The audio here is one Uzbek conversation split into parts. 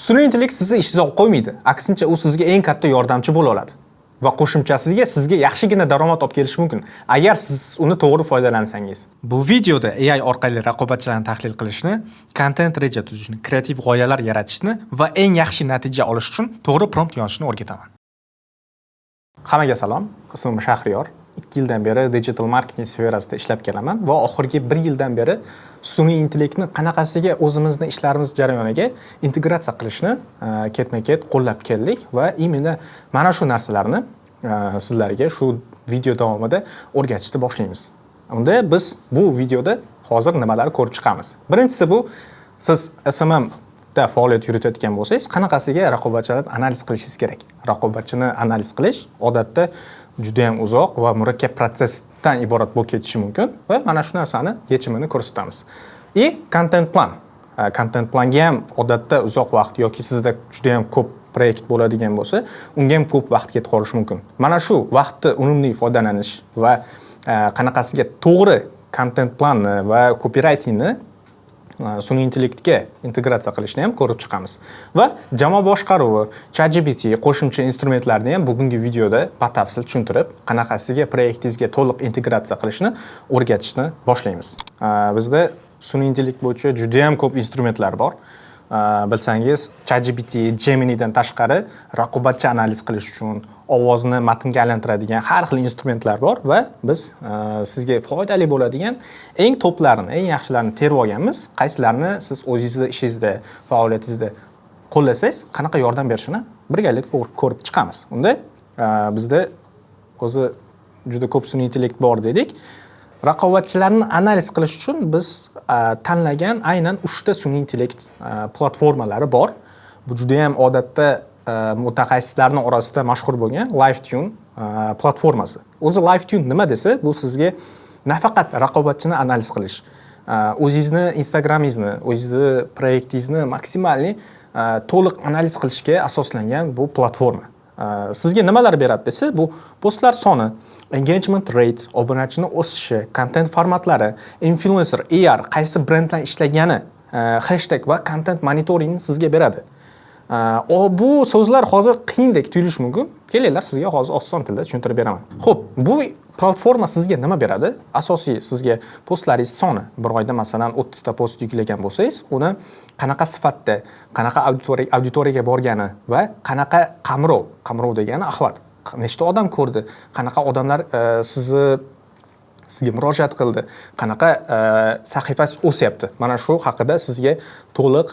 Sun'iy intellekt sizni ishsiz olib qo'ymaydi. Aksincha, u sizga eng katta yordamchi bo'la oladi. Va qo'shimchasiga sizga yaxshigina daromad olib kelishi mumkin, agar siz uni to'g'ri foydalansangiz. Bu videoda AI orqali raqobatchilarni tahlil qilishni, kontent reja tuzishni, kreativ g'oyalar yaratishni va eng yaxshi natija olish uchun to'g'ri prompt yozishni o'rgataman. Hammaga salom. Ismim Shahriyor. 2 yildan beri digital marketing sferasida ishlab kelaman va oxirgi 1 yildan beri sun'iy intellektni qanaqasiga o'zimizni ishlarimiz jarayoniga integratsiya qilishni ketma-ket qo'llab keldik va именно mana shu narsalarni sizlarga shu video davomida o'rgatishni boshlaymiz. Unda biz bu videoda hozir nimalarni ko'rib chiqamiz? Birinchisi, bu siz SMM da faoliyat yuritayotgan bo'lsangiz, qanaqasiga raqobatchilarni analiz qilishingiz kerak. Raqobatchini analiz qilish odatda juda ham uzoq va murakkab protsessdan iborat bo'lib ketishi mumkin va mana shu narsani yechimini ko'rsatamiz. И kontent plan. Kontent planga ham odatda uzoq vaqt yoki sizda juda ham ko'p proyekt bo'ladigan bo'lsa, unga ham ko'p vaqt ketib qolishi mumkin. Mana shu vaqtni unumli foydalanish va qanaqasiga to'g'ri kontent planni va copywritingni sun'iy intellektga integratsiya qilishni ham ko'rib chiqamiz. Va jamoa boshqaruvi, ChatGPT, qo'shimcha instrumentlarni ham bugungi videoda batafsil tushuntirib, qanaqasiga proyektingizga to'liq integratsiya qilishni o'rgatishni boshlaymiz. Bizda sun'iy intellekt bo'yicha juda ham ko'p instrumentlar bor. Bilsangiz, ChatGPT, Gemini'dan tashqari raqobatchi analiz qilish uchun ovozni matnga aylantiradigan har xil instrumentlar bor va biz sizga foydali bo'ladigan eng toplarini, eng yaxshilarini terib olganmiz. Qaysilarini siz o'zingizni ishingizda, faoliyatingizda qo'llasangiz, qanaqa yordam berishini birgalikda ko'rib chiqamiz. Unda bizda o'zi juda ko'p sun'iy intellekt bor dedik. Raqobatchilarni analiz qilish uchun biz tanlagan aynan uchta sun'iy intellekt platformalari bor. Bu juda ham odatda mutaxassislarni orasida mashhur bo'lgan LiveTune platformasi. O'zi LiveTune nima desa, bu sizga nafaqat raqobatchini analiz qilish, o'zingizni Instagramingizni, o'zingizni proyektingizni максимальный to'liq analiz qilishga asoslangan bu platforma. Sizga nimalar beradi desa, bu postlar soni, engagement rate, obunachini o'sishi, kontent formatlari, influencer, AR, qaysi brend bilan ishlagani, hashtag va kontent monitoringni sizga beradi. Bu so'zlar hozir qiyindek tuyulishi mumkin. Kelinglar, sizga hozir oson tilda tushuntirib beraman. Xo'p, bu platforma sizga nima beradi? Asosiy sizga postlaringiz soni. Bir oyda, masalan, 30 ta post yuklagan bo'lsangiz, uni qanaqa sifatda, qanaqa auditoriyaga borgani va qanaqa qamrov, qamrov degani охват. Nechta odam ko'rdi, qanaqa odamlar sizga murojaat qildi, qanaqa sahifasi o'syapti. Mana shu haqida sizga to'liq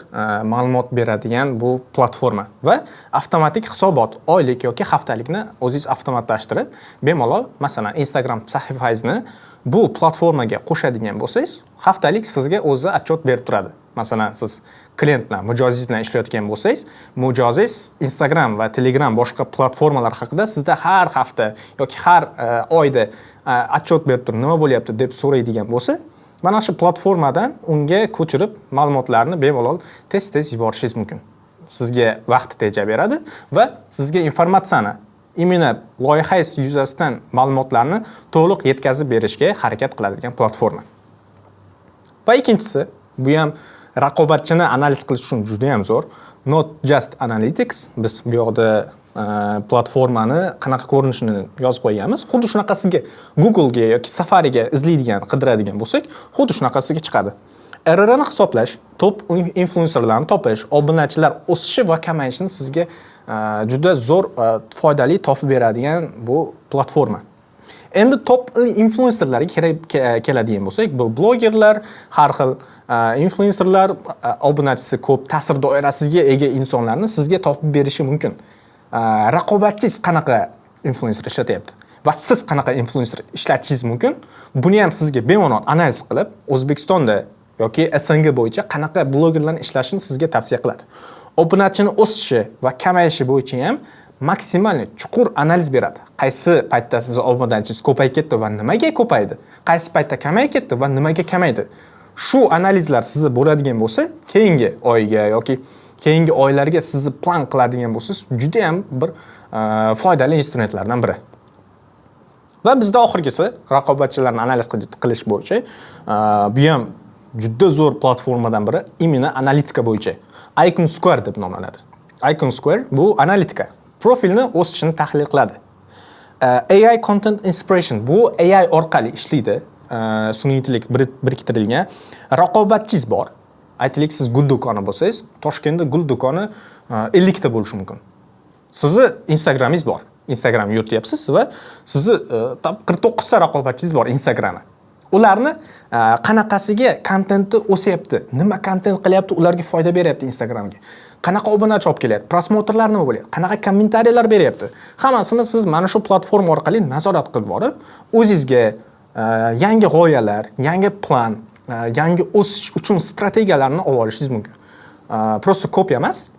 ma'lumot beradigan bu platforma va avtomatik hisobot, oylik yoki haftalikni o'zingiz avtomatlashtirib, bemalol, masalan, Instagram sahifangizni bu platformaga qo'shadigan bo'lsangiz, haftalik sizga o'zi отчет berib turadi. Masalan, siz klient bilan, mijozingiz bilan ishlayotgan bo'lsangiz, mijozingiz Instagram va Telegram, boshqa platformalar haqida sizda har hafta yoki har oyda отчет berib tur, nima bo'lyapti deb so'raydigan bo'lsa, mana shu platformadan unga ko'chirib ma'lumotlarni bemalol tez-tez yuborishingiz mumkin. Sizga vaqt tejab beradi va sizga informatsiyani, именно loyihangiz yuzasidan ma'lumotlarni to'liq yetkazib berishga harakat qiladigan platforma. Va ikkinchisi, bu ham raqobatchini analiz qilish uchun juda ham zo'r. Not Just Analytics. Biz bu yoqda platformani qanaqa ko'rinishini yozib qo'yganmiz. Xuddi shunaqasiga Google'ga yoki Safari'ga izlaydigan, qidiradigan bo'lsak, xuddi shunaqasiga chiqadi. RRni hisoblash, top influenserlarni topish, obunachilar o'sishi va kamayishini sizga juda zo'r foydali topib beradigan bu platforma. Endi top influenserlarga keladigan bo'lsak, bu blogerlar, har xil influenserlar, obunachisi ko'p, ta'sir doirasiga ega insonlarni sizga topib berishi mumkin. Raqobatchingiz qanaqa influenser ishlatyapti va siz qanaqa influenser ishlatishingiz mumkin, buni ham sizga bemalol analiz qilib, O'zbekistonda yoki СНГ bo'yicha qanaqa blogerlarni ishlashini sizga tavsiya qiladi. Obunachini o'sishi va kamayishi bo'yicha ham maksimal chuqur analiz beradi. Qaysi paytda sizni obunachingiz ko'payib ketdi va nimaga ko'paydi? Qaysi paytda kamayib ketdi va nimaga kamaydi? Shu analizlar sizda bo'ladigan bo'lsa, keyingi oyga yoki keyingi oylarga sizni plan qiladigan bo'lsangiz, juda ham bir foydali instrumentlardan biri. Va bizda oxirgisi raqobatchilarni analiz qilish bo'yicha, bu ham juda zo'r platformadan biri, именно analitika bo'yicha. Icon Square deb nomlanadi. Icon Square bu analitika. Profilni o'sishini tahlil qiladi. AI Content Inspiration, bu AI orqali ishlaydi. Sun'iy intellekt biriktirilgan. Raqobatchingiz bor. Aytaylik, siz gul do'koni bo'lsangiz, Toshkentda gul do'koni 50 ta bo'lishi mumkin. Sizni Instagramingiz bor. Instagram yurityapsiz va sizni 49 ta raqobatchingiz bor Instagrami. Ularni qanaqasiga kontenti o'syapti, nima kontent qilyapti, ularga foyda beryapti Instagramga. Qanaqa obunachi olib kelyapti, просмотр lar nima bo'lyapti, qanaqa kommentariyalar beryapti. Hammasini siz mana shu platforma orqali nazorat qilib borib, o'zingizga yangi g'oyalar, yangi plan, yangi o'sish uchun strategiyalarni olib olishingiz mumkin. Просто kopiya emas,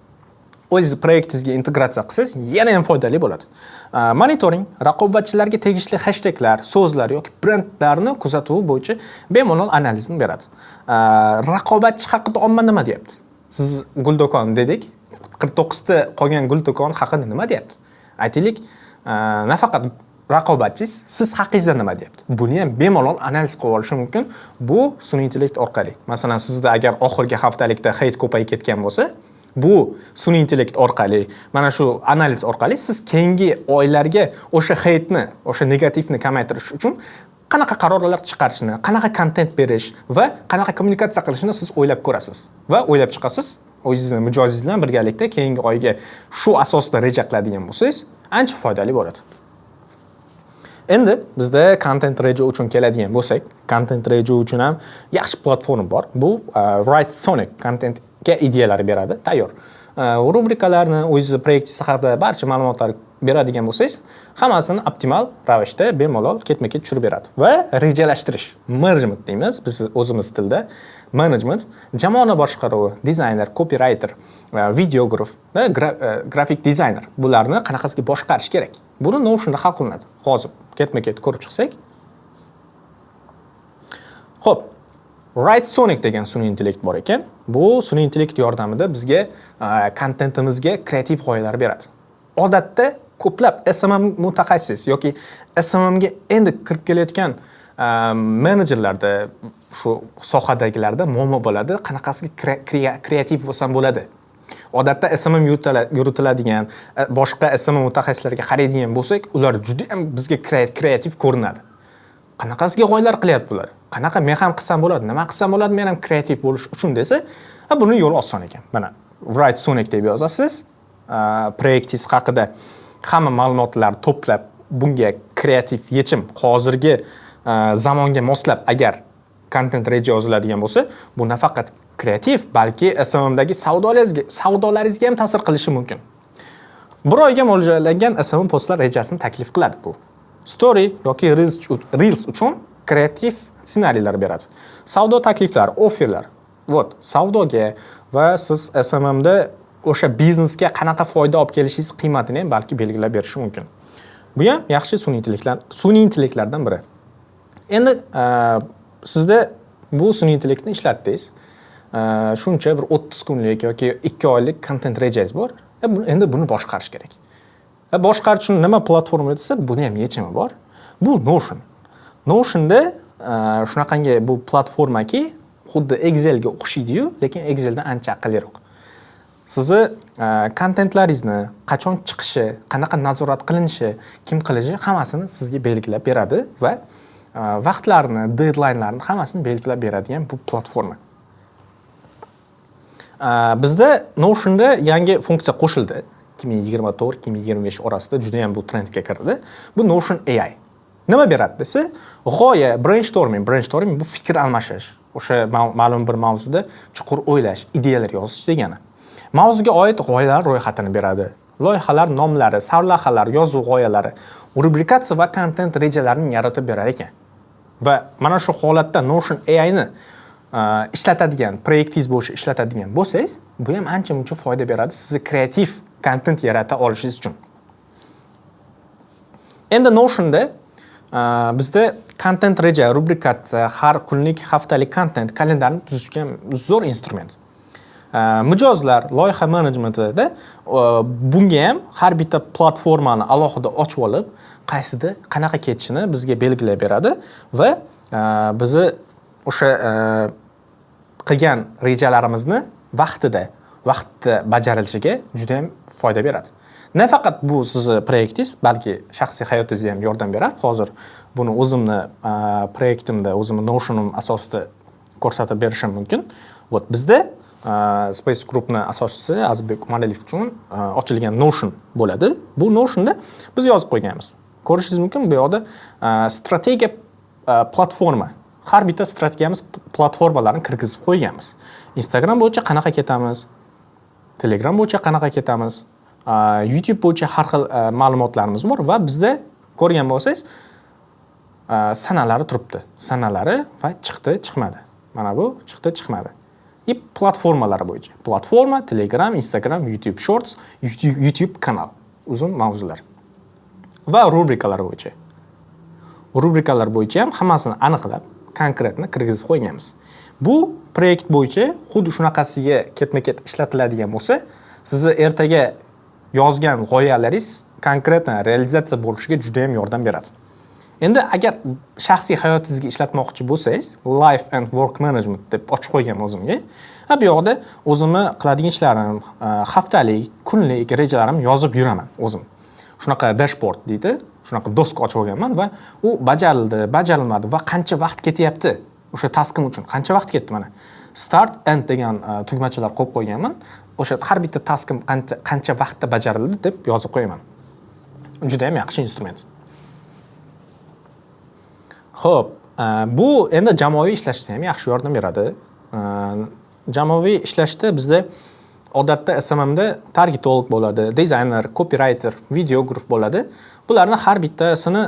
o'zingizni proyektingizga integratsiya qilsangiz, yana ham foydali bo'ladi. Monitoring, raqobatchilarga tegishli hashtaglar, so'zlar yoki brendlarni kuzatuvi bo'yicha bemalol analizni beradi. Raqobatchi haqida omma nima deyapti? Siz gul do'koni dedik, 49 ta qolgan gul do'koni haqida nima deyapti? Aytaylik, nafaqat raqobatchingiz, siz haqingizda nima deyapti? Buni ham bemalol analiz qilib olishi mumkin. Bu sun'iy intellekt orqali. Masalan, sizda agar oxirgi haftalikda хейт ko'payib ketgan bo'lsa, bu sun'iy intellekt orqali, mana shu analiz orqali siz keyingi oylarga o'sha хейт ni, o'sha negativni kamaytirish uchun qanaqa qarorlar chiqarishni, qanaqa kontent berish va qanaqa kommunikatsiya qilishni siz o'ylab ko'rasiz va o'ylab chiqasiz. O'zingizni mijozingiz bilan birgalikda keyingi oyga shu asosida reja qiladigan bo'lsangiz, ancha foydali bo'ladi. Endi bizda kontent reja uchun keladigan bo'lsak, kontent reja uchun ham yaxshi platforma bor. Bu Writesonic kontentga ideyalar beradi, tayyor. Rubrikalarni, o'zingizni proyektingiz haqida barcha ma'lumotlar beradigan bo'lsangiz, hammasini optimal ravishda bemalol ketma-ket tushirib beradi. Va rejalashtirish, menejment deymiz biz o'zimiz tilda. Menejment, jamoani boshqaruvi, dizayner, copywriter, videograf, grafik dizayner, bularni qanaqasiga boshqarish kerak? Buni Notionda hal qilinadi. Hozir ketma-ket ko'rib chiqsak. Xo'p, Writesonic degan sun'iy intellekt bor ekan. Bu sun'iy intellekt yordamida bizga kontentimizga kreativ g'oyalar beradi. Odatda ko'plab SMM mutaxassis yoki SMMga endi kirib kelayotgan menejerlarda, shu sohadagilarda muammo bo'ladi, qanaqasiga kreativ bo'lsam bo'ladi. Odatda SMM yuritiladigan boshqa SMM mutaxassislariga qaraydigan bo'lsak, ular juda ham bizga kreativ ko'rinadi. Qanaqasiga g'oyalar qilyapti ular? Qanaqa men ham qilsam bo'ladi? Nima qilsam bo'ladi men ham kreativ bo'lish uchun desa, ha, buni yo'li oson ekan. Mana, Writesonic deb yozasiz, proyektingiz haqida hamma ma'lumotlarni to'plab, bunga kreativ yechim, hozirgi zamonga moslab agar kontent reja yoziladigan bo'lsa, bu nafaqat kreativ, balki SMMdagi savdolaringizga ham ta'sir qilishi mumkin. Bir oyga mo'ljallangan SMM postlar rejasini taklif qiladi bu. Story yoki Reels uchun kreativ ssenariylar beradi. Savdo takliflari, offerlar. Вот, savdoga va siz SMMda o'sha biznesga qanaqa foyda olib kelishingiz qiymatini ham balki belgilab berishi mumkin. Bu ham yaxshi sun'iy intellektlardan biri. Endi sizda bu sun'iy intellektni ishlatdingiz. Shuncha bir 30 kunlik yoki 2 oylik kontent rejangiz bor. Endi buni boshqarish kerak. Boshqarish uchun nima platforma desa, buni ham yechimi bor. Bu Notion. Notionda shunaqangi bu platformaki, xuddi Excelga o'xshaydi-yu, lekin Exceldan ancha aqlliroq. Sizni kontentlaringizni qachon chiqishi, qanaqa nazorat qilinishi, kim qilishi, hammasini sizga belgilab beradi va vaqtlarni, deadlinelarni hammasini belgilab beradigan bu platforma. Bizda Notionda yangi funksiya qo'shildi. 2024-2025 orasida juda ham bu trendga kirdi. Bu Notion AI. Nima beradi desa, g'oya, brainstorming, brainstorming bu fikr almashish, o'sha ma'lum bir mavzuda chuqur o'ylash, ideyalar yozish degani. Mavzuga oid g'oyalar ro'yxatini beradi. Loyihalar nomlari, sarlavhalar, yozuv g'oyalari, rubrikatsiya va kontent rejalarini yaratib berar ekan. Va mana shu holatda Notion AI ni ishlatadigan, proyektingiz bo'yicha ishlatadigan bo'lsangiz, bu ham ancha muncha foyda beradi sizni kreativ kontent yarata olishingiz uchun. Endi Notionda bizda kontent reja, rubrikatsiya, har kunlik, haftalik kontent kalendarini tuzishga ham zo'r instrument. Mijozlar, loyiha menejmentida bunga ham har bitta platformani alohida ochib olib, qaysida qanaqa ketishini bizga belgilab beradi va bizni o'sha qilgan rejalarimizni vaqtida vaqtda bajarilishiga juda ham foyda beradi. Nafaqat bu sizni proyektingiz, balki shaxsiy hayotingizga ham yordam beradi. Hozir buni o'zimni proyektimda, o'zimni Notionim asosida ko'rsatib berishim mumkin. Вот bizda Space Groupni asoschisi Azizbek Umaraliyev uchun ochilgan Notion bo'ladi. Bu Notionda biz yozib qo'yganmiz. Ko'rishingiz mumkin, bu yoqda strategiya, platforma. Har bitta strategiyamiz platformalarni kirgizib qo'yganmiz. Instagram bo'yicha qanaqa ketamiz, Telegram bo'yicha qanaqa ketamiz, YouTube bo'yicha har xil ma'lumotlarimiz bor va bizda ko'rgan bo'lsangiz, sanalari turibdi. Sanalari va chiqdi, chiqmadi. Mana bu chiqdi, chiqmadi. И platformalari bo'yicha. Platforma Telegram, Instagram, YouTube Shorts, YouTube kanal. Uzun mavzular. Va rubrikalar bo'yicha. Rubrikalar bo'yicha ham hammasini aniqlab, конкретно kirgizib qo'yganmiz. Bu proyekt bo'yicha xuddi shunaqasiga ketma-ket ishlatiladigan bo'lsa, sizni ertaga yozgan g'oyalaringiz конкретно realizatsiya bo'lishiga juda ham yordam beradi. Endi agar shaxsiy hayotingizga ishlatmoqchi bo'lsangiz, Life and Work Management deb ochib qo'yganman o'zimga. Ha, bu yoqda o'zimni qiladigan ishlarim, haftalik, kunlik rejalarimni yozib yuraman o'zim. Shunaqa dashboard deydi, shunaqa doska ochib olganman va u bajarildi, bajarilmadi va qancha vaqt ketyapti o'sha taskim uchun, qancha vaqt ketdi mana. Start, end degan tugmachalar qo'yib qo'yganman. O'sha har bitta taskim qancha vaqtda bajarildi deb yozib qo'yaman. Juda ham yaxshi instrument. Xo'p, bu endi jamoaviy ishlashda ham yaxshi yordam beradi. Jamoaviy ishlashda bizda odatda SMMda targetolog bo'ladi, dizayner, copywriter, videograf bo'ladi. Bularni har bittasini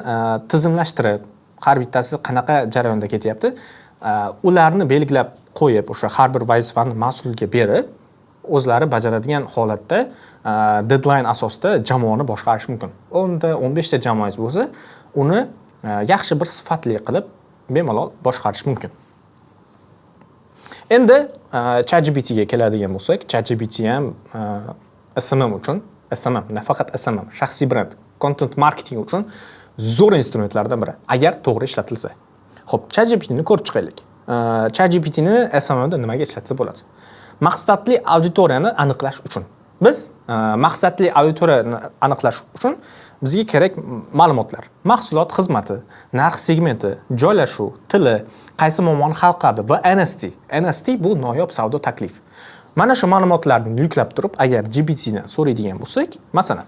tizimlashtirib, har bittasi qanaqa jarayonda ketyapti, ularni belgilab qo'yib, o'sha har bir vazifani mas'ulga berib, o'zlari bajaradigan holatda deadline asosida jamoani boshqarish mumkin. 10 ta, 15 ta jamoangiz bo'lsa, uni yaxshi bir sifatli qilib bemalol boshqarish mumkin. Endi ChatGPT ga keladigan bo'lsak, ChatGPT ham SMM uchun, SMM, nafaqat SMM, shaxsiy brend, content marketing uchun zo'r instrumentlardan biri, agar to'g'ri ishlatilsa. Xo'p, ChatGPTni ko'rib chiqaylik. ChatGPTni SMMda nimaga ishlatsa bo'ladi? Maqsadli auditoriyani aniqlash uchun. Biz maqsadli auditoriyani aniqlash uchun bizga kerak ma'lumotlar. Mahsulot xizmati, narx segmenti, joylashuv, tili, qaysi muammoni hal qiladi va NST. NST bu noyob savdo taklif. Mana shu ma'lumotlarni yuklab turib, agar GPT ni so'raydigan bo'lsak, masalan,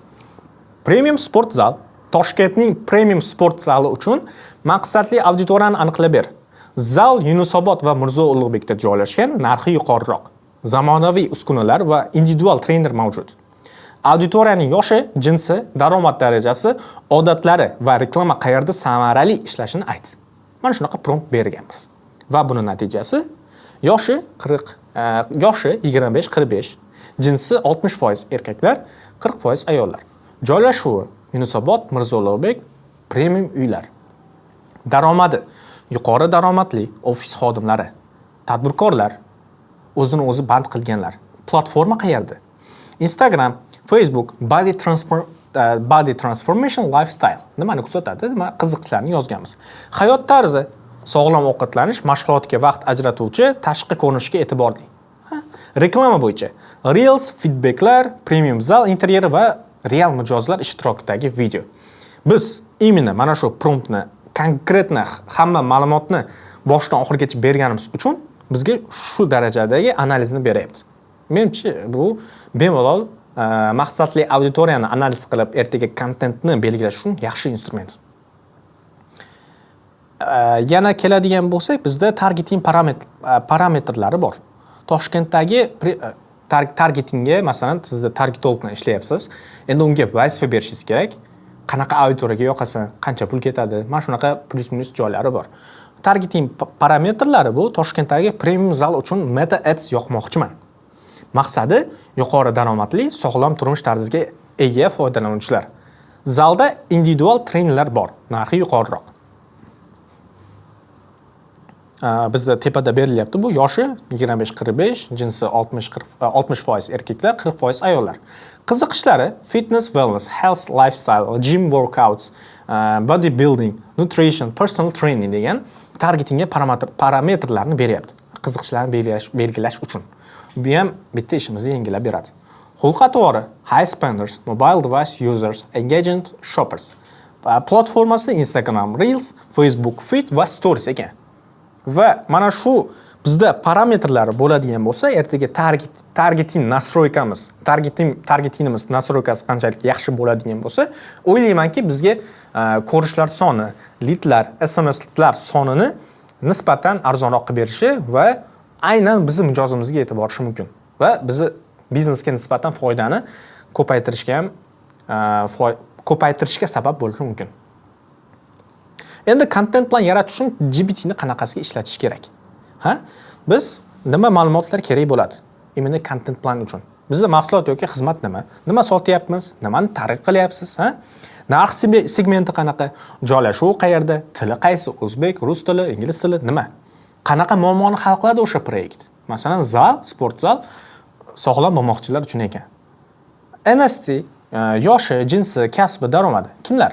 premium sport zal, Toshkentning premium sport zali uchun maqsadli auditoriyani aniqlab ber. Zal Yunusobod va Mirzo Ulug'bekda joylashgan, narxi yuqoriroq. Zamonaviy uskunalar va individual trener mavjud. Auditoriyaning yoshi, jinsi, daromad darajasi, odatlari va reklama qayerda samarali ishlashini ayt. Mana shunaqa prompt berganmiz. Va buni natijasi: yoshi 40, yoshi 25-45, jinsi 60% erkaklar, 40% ayollar. Joylashuvi Yunusobod, Mirzo Ulug'bek, premium uylar. Daromadi yuqori daromadli ofis xodimlari, tadbirkorlar, o'zini o'zi band qilganlar. Platforma qayerda? Instagram, Facebook, body transformation lifestyle. Nimani kuzatadi? Nima qiziqishlarni yozganmiz. Hayot tarzi: sog'lom ovqatlanish, mashg'ulotga vaqt ajratuvchi, tashqi ko'rinishga e'tiborli. Ha, reklama bo'yicha Reels, feedbacklar, premium zal interyeri va real mijozlar ishtirokidagi video. Biz именно mana shu promptni конкретно hamma ma'lumotni boshidan oxirigacha berganimiz uchun bizga shu darajadagi analizni beryapti. Menimcha, bu bemalol maqsadli auditoriyani analiz qilib, ertaga kontentni belgilash uchun yaxshi instrument. Yana keladigan bo'lsak, bizda targeting parametrlari bor. Toshkentdagi targetingga, masalan, sizda targetolog bilan ishlayapsiz. Endi unga vazifa berishingiz kerak. Qanaqa auditoriyaga yoqasan, qancha pul ketadi, mana shunaqa плюс-минус joylari bor. Targeting parametrlari bu Toshkentdagi premium zal uchun Meta Ads yoqmoqchiman. Maqsadi yuqori daromadli, sog'lom turmush tarziga ega foydalanuvchilar. Zalda individual trenerlar bor, narxi yuqoriroq. Bizda tepada berilyapti, bu yoshi 25-45, jinsi 60 40, 60% erkaklar, 40% ayollar. Qiziqishlari fitness, wellness, health, lifestyle, gym workouts, bodybuilding, nutrition, personal training degan targetingga parametrlarni beryapti. Qiziqishlarni belgilash uchun. Bu ham bitta ishimizni yengillab beradi. Xulq atvori: high spenders, mobile device users, engaged shoppers. Va platformasi Instagram Reels, Facebook Feed va Stories ekan. Va mana shu bizda parametrlari bo'ladigan bo'lsa, ertaga targeting настройка miz, targetingimiz настройка si qanchalik yaxshi bo'ladigan bo'lsa, o'ylaymanki, bizga ko'rishlar soni, lidlar, SMSlar sonini nisbatan arzonroq qilib berishi va aynan bizni mijozimizga yetib borishi mumkin va bizni biznesga nisbatan foydani ko'paytirishga ham ko'paytirishga sabab bo'lishi mumkin. Endi kontent plan yaratish uchun GPTni qanaqasiga ishlatish kerak? Ha? Biz nima ma'lumotlar kerak bo'ladi? Именно kontent plan uchun. Bizda mahsulot yoki xizmat nima? Nima sotyapmiz? Nimani targ'ib qilyapsiz, ha? Narx segmenti qanaqa? Joylashuvi qayerda? Tili qaysi? O'zbek, rus tili, ingliz tili, nima? Qanaqa muammoni hal qiladi o'sha proyekt? Masalan, zal, sport zal sog'lom bo'lmoqchilar uchun ekan. NST, yoshi, jinsi, kasbi, daromadi. Kimlar?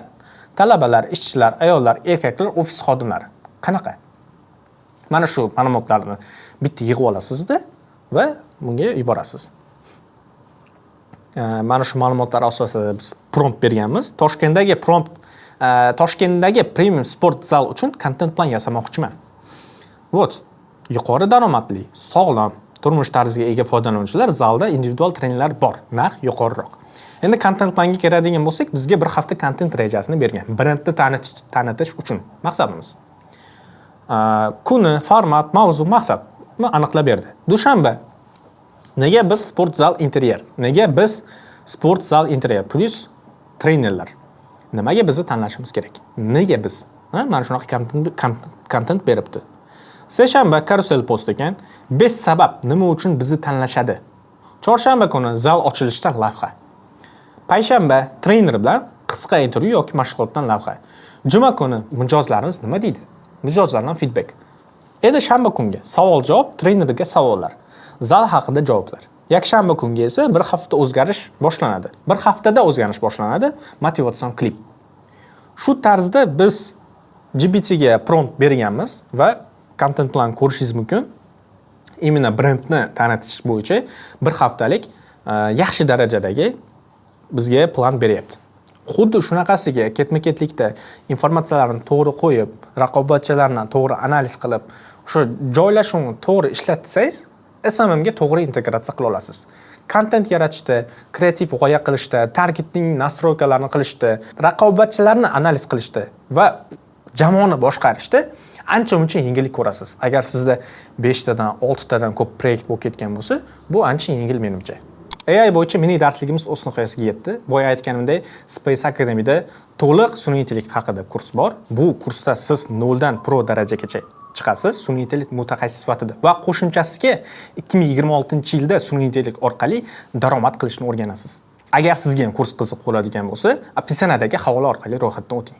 Talabalar, ishchilar, ayollar, erkaklar, ofis xodimlari. Qanaqa? Mana shu ma'lumotlarni bitta yig'ib olasizda va bunga yuborasiz. Mana shu ma'lumotlar asosida biz prompt berganmiz. Toshkentdagi premium sport zal uchun kontent plan yasamoqchiman. Вот. Yuqori daromadli, sog'lom turmush tarziga ega foydalanuvchilar, zalda individual trenerlar bor. Narx yuqoriroq. Endi kontent planga keladigan bo'lsak, bizga bir hafta kontent rejasini bergan. Brendni tanitish uchun maqsadimiz. Kuni, format, mavzu, maqsadni aniqlab berdi. Dushanba. Nega biz sport zal interyer? Nega biz sport zal interyer plus trenerlar? Nimaga bizni tanlashimiz kerak? Nega biz? Ha, mana shunaqa kontent beribdi. Seshanba karusel post ekan. 5 sabab nima uchun bizni tanlashadi. Chorshanba kuni zal ochilishidan lavha. Payshanba trener bilan qisqa intervyu yoki mashg'ulotdan lavha. Juma kuni mijozlarimiz nima deydi? Mijozlardan feedback. Endi shanba kungi savol-javob, trenerga savollar. Zal haqida javoblar. Yakshanba kungi esa bir hafta o'zgarish boshlanadi. Bir haftada o'zgarish boshlanadi, motivatsion klip. Shu tarzda biz GPT ga prompt berganmiz va kontent plan ko'rishingiz mumkin. Именно brendni tanitish bo'yicha bir haftalik yaxshi darajadagi bizga plan beryapti. Xuddi shunaqasiga ketma-ketlikda informatsiyalarni to'g'ri qo'yib, raqobatchilarni to'g'ri analiz qilib, o'sha joylashuvni to'g'ri ishlatsangiz, SMMga to'g'ri integratsiya qila olasiz. Kontent yaratishda, kreativ g'oya qilishda, targeting настройка larni qilishda, raqobatchilarni analiz qilishda va jamoani boshqarishda ancha muncha yengillik ko'rasiz. Agar sizda 5 tadan, 6 tadan ko'p proyekt bo'lib ketgan bo'lsa, bu ancha yengil menimcha. AI bo'yicha mini darsligimiz o'z nihoyasiga yetdi. Boya aytganimdek, Space Academy'da to'liq sun'iy intellekt haqida kurs bor. Bu kursda siz noldan pro darajagacha chiqasiz sun'iy intellekt mutaxassisi sifatida va qo'shimchasiga 2026-yilda sun'iy intellekt orqali daromad qilishni o'rganasiz. Agar sizga ham kurs qiziq bo'ladigan bo'lsa, описание dagi havola orqali ro'yxatdan o'ting.